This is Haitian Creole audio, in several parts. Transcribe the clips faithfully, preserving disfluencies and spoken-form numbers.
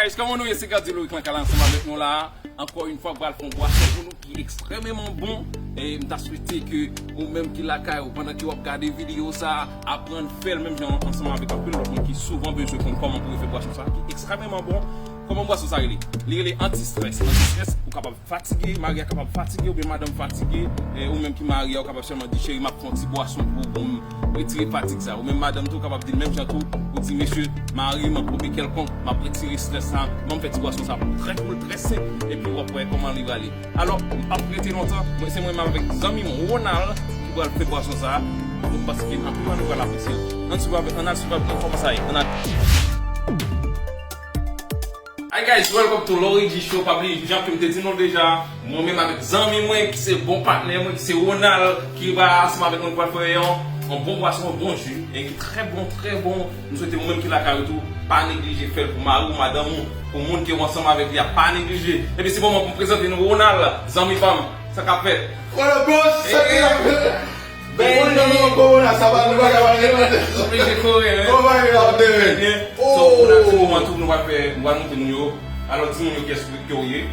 Guys, kòman nou ye? Se Gady Loic lan k al ansanm avèk nou la a. Ankò yon fwa, m pral fè yon bwason pou nou ki ekstrèmeman bon. E m ta swete ke ou menm ki lakay ou, pandan ke w ap gade videyo sa a, aprann fè l menm jan ansanm avèk anpil lòt moun ki souvan bezwen konn kòman pou yo fè bwason sa a, ki ekstrèmeman bon. Kòman bwason sa a rele? Li rele anti-strès. Anti-strès, ou kapab fatige, mari a kapab fatige, oubyen madanm fatige, e ou menm ki marye a, ou kapab sèlman di, "Cheri, m ap fè yon ti bwason pou, pou m retire fatig sa." Ou menm madanm tou, ou kapab di l menm jan tou, ou di, "Mesye, mari m, oubyen kèlkonk, m ap retire estrès sa, ban m fè ti bwason sa pou l trè koul, trè senp, epi w ap wè kòman li prale." Alò, m p ap rete lontan, mwen se mwen menm avèk zanmi m Ronald ki pral fè bwason sa, nou, paske anpil nan nou pral apresye l. Ann swiv avèk, ann al swiv avèk nou kòman sa ye. Ann al. Hi guys, welcome to Lori G Show. Pa bliye, jan ke m te di nou deja, mwen menm avèk zanmi mwen, ki se bon patnè mwen, ki se Ronald, ki va ansanm avèk mwen pral fè yon, yon bon bwason, yon bon ji, e ki trè bon, trè bon. M swete ou menm ki lakay ou tou, pa neglije fè l pou mari w, madanm ou, pou moun ke w ansanm avèk li a, pa neglije. Epi se moman pou m prezante nou Ronald, zanmi pa m, sa k ap fèt? What up, boss? Sa ki ap fèt? Ben, bon, nou, nou, kowona, sa va, nou pa ka pale, nou oblije kore, hein? Kòman yo ap dere? Byen. So, pou nan ti moman tou, nou va fè, nou va montre nou yo. Alò, di moun yo kiyès ke w ye.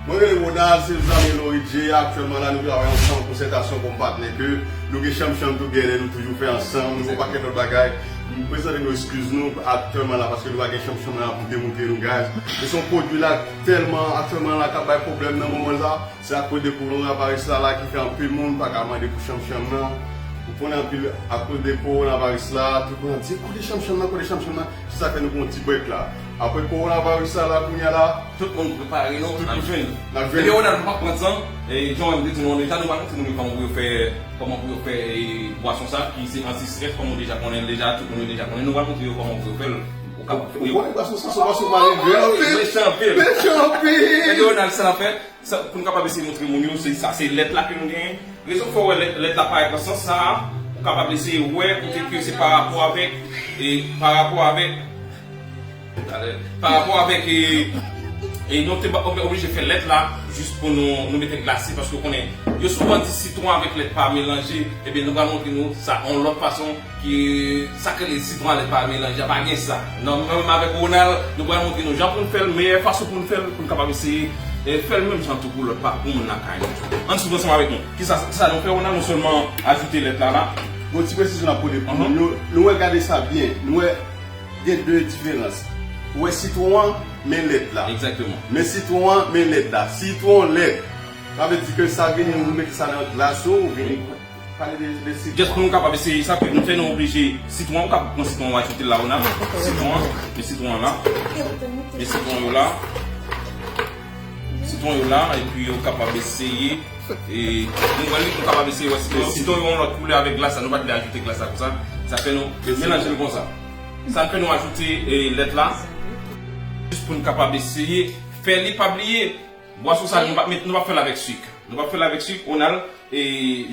Mwen rele Ronald, se zanmi Lori G. Aktyèlman la, nou travay ansanm, konsètasyon kòm patnè ke nou gen chanm chanm tou, gen lè nou toujou fè ansanm, nou fè yon pakèt lòt bagay. M prezante nou eskiz nou aktyèlman la, paske nou pa gen chanm chanm la pou demontre nou, guys. E se yon pwodui la, tèlman aktyèlman la, k ap bay pwoblèm nan moman la. Se akoz de kowonaviris la, la ki fè anpil moun pa ka mande pou chanm chanm nan. Ou konnen anpil akoz de kowonaviris la, tout moun ap di, "Kote chanm chanm nan, kote chanm chanm nan?" Se sa fè nou pran yon ti brèk la. Apre kowonaviris la, la, kounye a la, tout moun prepare nou, n ap jwenn. N ap jwenn. Ebyen, Ronald, nou p ap pran tan. E, jan mwen te di nou an deja, nou pral montre moun yo kòman pou yo fè, kòman pou yo fè, e, bwason sa, ki se anti-strès, kòm ou deja konnen l deja, tout moun yo deja konnen. Nou pral montre yo kòman pou yo fè l. Ou ka, ou konnen bwason sa, se yon bwason malere anpil. Mechan anpil. Mechan anpil. Ebyen, Ronald, sa n ap fè. Sa, pou nou kapab eseye montre moun yo, se, sa se lèt la ke nou genyen. Rezon k fè w wè lèt, lèt la parèt nan sans sa a, ou kapab eseye wè kote ke se pa rapò avèk, e, pa rapò avèk, pa rapò avèk, e, e nou te ba-, oblije fè lèt la, jis pou nou, nou mete glase, paske w konnen, yo souvan di sitwon avèk lèt pa melanje, ebyen, nou pral montre nou sa yon lòt fason. Ki sa k rele sitwon a lèt pa melanje a, pa gen sa. Non, mwen menm avèk Ronald, nou pral montre nou jan pou n fè l, meyè fason pou n fè l, pou n kapab eseye, e, fè l menm jan tou pou lòt pa, pou moun lakay nou. Ann swiv ansanm avèk nou. Kisa, kisa nou fè, Ronald? Nou sèlman ajoute lèt la, la. Bon, ti presizyon n ap pote pou moun yo. Nou wè, gade sa byen. Nou wè, gen de diferans. Ou wè sitwon an, men lèt la. Egzakteman. Men sitwon an, men lèt la. Sitwon, lèt. Sa vle di ke sa vini, ou mete sa nan glas ou, ou vini pale de, de sitwon. Just pou nou kapab eseye sa, nou fè nou oblije sitwon, ou kapab pran sitwon, ou ajoute l la, ou nan sitwon an, men sitwon an la, men sitwon yo la, sitwon yo la, epi ou kapab eseye, e, nou wè li, nou kapab eseye wè sitwon, sitwon yo yon lòt koulè avèk glas la, nou pa t vle ajoute glas la konsa, sa fè nou melanje l konsa. Sa fè nou ajoute, e, lèt la, jis pou nou kapab eseye fè li, pa bliye. Bwason sa, nou p ap met, nou p ap fè l avèk sik. Nou p ap fè l avèk sik, Ronald, e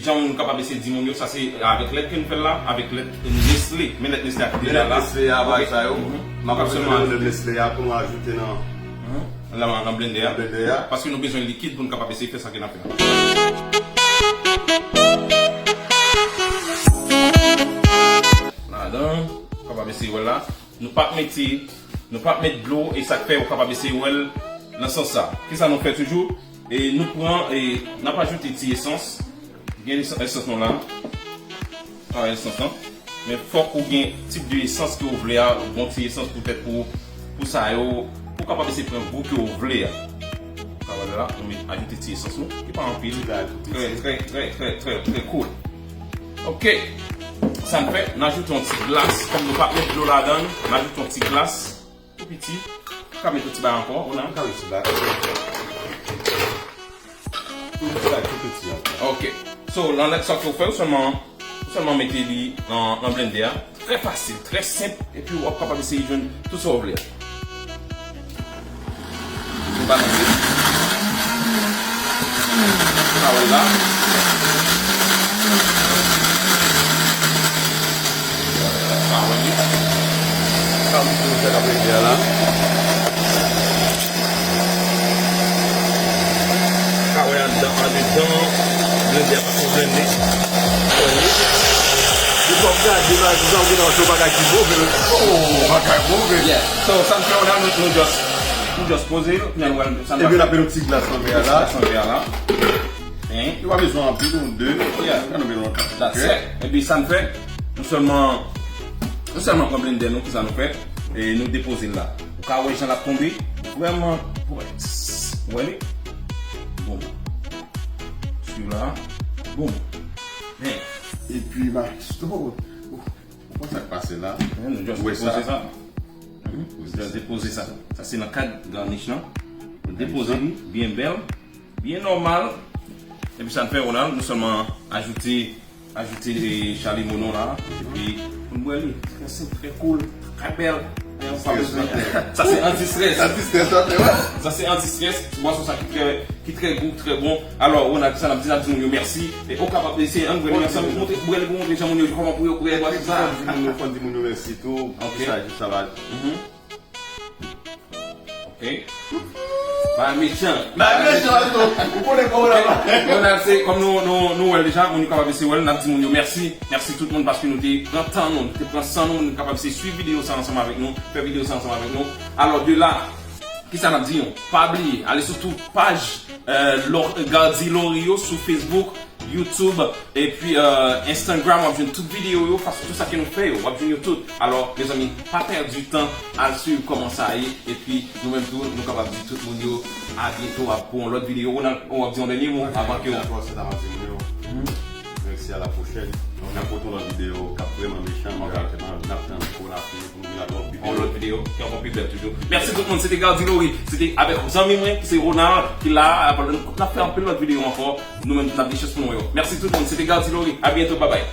jan nou kapab eseye di moun yo, sa se avèk lèt ke nou fè l la, avèk lèt Nestlé. Men lèt Nestlé a ki deja la. Lèt Nestlé a, bagay sa yo. M ap sèlman ajoute lèt Nestlé a pou nou ajoute nan, nan, nan blendè a. Blendè a. Paske nou bezwen likid pou nou kapab eseye fè sa ke n ap fè a. Ladan, kapab eseye wè l la. Nou p ap mete, nou p ap met dlo, e sa k fè ou kapab eseye wè l nan sans sa. Kisa nou fè toujou? E nou pran, e n ap ajoute ti esans. Gen esans, esans nou la. A, esans lan. Men fòk ou gen tip de esans ke ou vle a, bon ti esans poutèt pou, pou sa yo, pou kapab eseye pran gou ke ou vle a. Sa w wè la, nou met, ajoute ti esans nou, ki pa anpil. Trè, trè, trè, trè, trè, trè cool. Ok. Sa n fè, n ajoute yon ti glas, kòm nou pa t met dlo ladan l, n ajoute yon ti glas, tou piti. Ou ka met yon ti bagay ankò, ou nan? Ou ka met ti bagay. Yon ti bagay tou piti ankò. Ok. So, nan lè sa ke w fè, ou sèlman Ou sèlman mete li nan, nan blendè a. Trè fasil, trè senp, epi w ap kapab eseye jwenn tout sa w vle a. Nou balanse. Sa w la. Sa w li. Sa w li pou nou fè nan blendè a la. Ka wè anndan, andedan blendè a pase blende. Ou wè li? Depi w ap gade bagay konsa, ou gentan wè se yon bagay ki move. Oh, bagay move. Yeah. So, sa n fè, nou, nou just Nou just poze l, kounye a nou pral, sa nou pral fè. Epi n ap met yon ti glas nan vè a la. Ti glas nan vè a la. Hein? Yo pa bezwen anpil, yon de. Yeah. Sa nou bezwen yon kantite. That's it. Epi sa n fè, nou sèlman, nou sèlman pran blender nou, kisa nou fè? E nou depoze l la. Ou ka wè jan l ap tonbe. Vrèman, ou wè li? Boum. Swiv la. Boum. Men. Epi, maestro, ou konn sa k pase la? Men, nou just depoze sa. Just depoze sa. Sa se nan kad garnish lan. Nou depoze li byen bèl, byen nòmal. Epi sa n fè, Ronald, nou sèlman ajoute, ajoute, eh, chalimo nou la. Epi pou n bwè li. Trè senp, trè cool, trè bèl. Sa se anti-stress. Anti-stress, sa, se vre. Sa se anti-stress. Se bwason sa ki trè, ki trè gou, trè bon. Alò, Ronald, kisa n ap di? N ap di moun yo mèsi. E ou kapab eseye, ann bwè li ansanm, montre, bwè li pou montre jan moun yo, kòman pou yo bwè bwason sa. Fò n di moun yo, fò n di moun yo mèsi tou. Ok. Kisa, kisa va? Mhm. Ok. Bagay mechan. Bagay mechan, Alto. Ou konnen kòman la va. Ronald, se kòm nou, nou, nou wè l deja, moun yo kapab eseye wè l, n ap di moun yo mèsi. Mèsi tout moun paske nou te pran tan nou, nou te pran san nou, nou kapab eseye swiv videyo sa ansanm avèk nou, fè videyo sa ansanm avèk nou. Alò, de la, kisa n ap di nou? Pa bliye, ale sou tout paj, eh, Lo-, Gardy Laurie yo sou Facebook, YouTube, epi, eh, Instagram, w ap jwenn tout videyo yo, fason tout sa ke nou fè yo, w ap jwenn yo tout. Alò, mezanmi, pa pèdi tan, al swiv kòman sa ye, epi nou menm tou, nou kapab di tout moun yo, a byento, ap pou yon lòt videyo. Ronald, w ap di yon dènye mo avan ke w... Mèsi a la pwochèn. N ap pote yon lòt videyo k ap vrèman mechan, n ap tann pou n ap fini pou nou vin ak lòt videyo. Yon lòt videyo ki ankò pi bèl toujou. Mèsi tout moun, se te Gardy Laurie, se te avèk zanmi mwen ki se Ronald ki la, n ap fè anpil lòt videyo ankò. Nou menm tou n ap gen chans pou nou wè yo. Mèsi tout moun, se te Gardy Laurie. A byento, babay.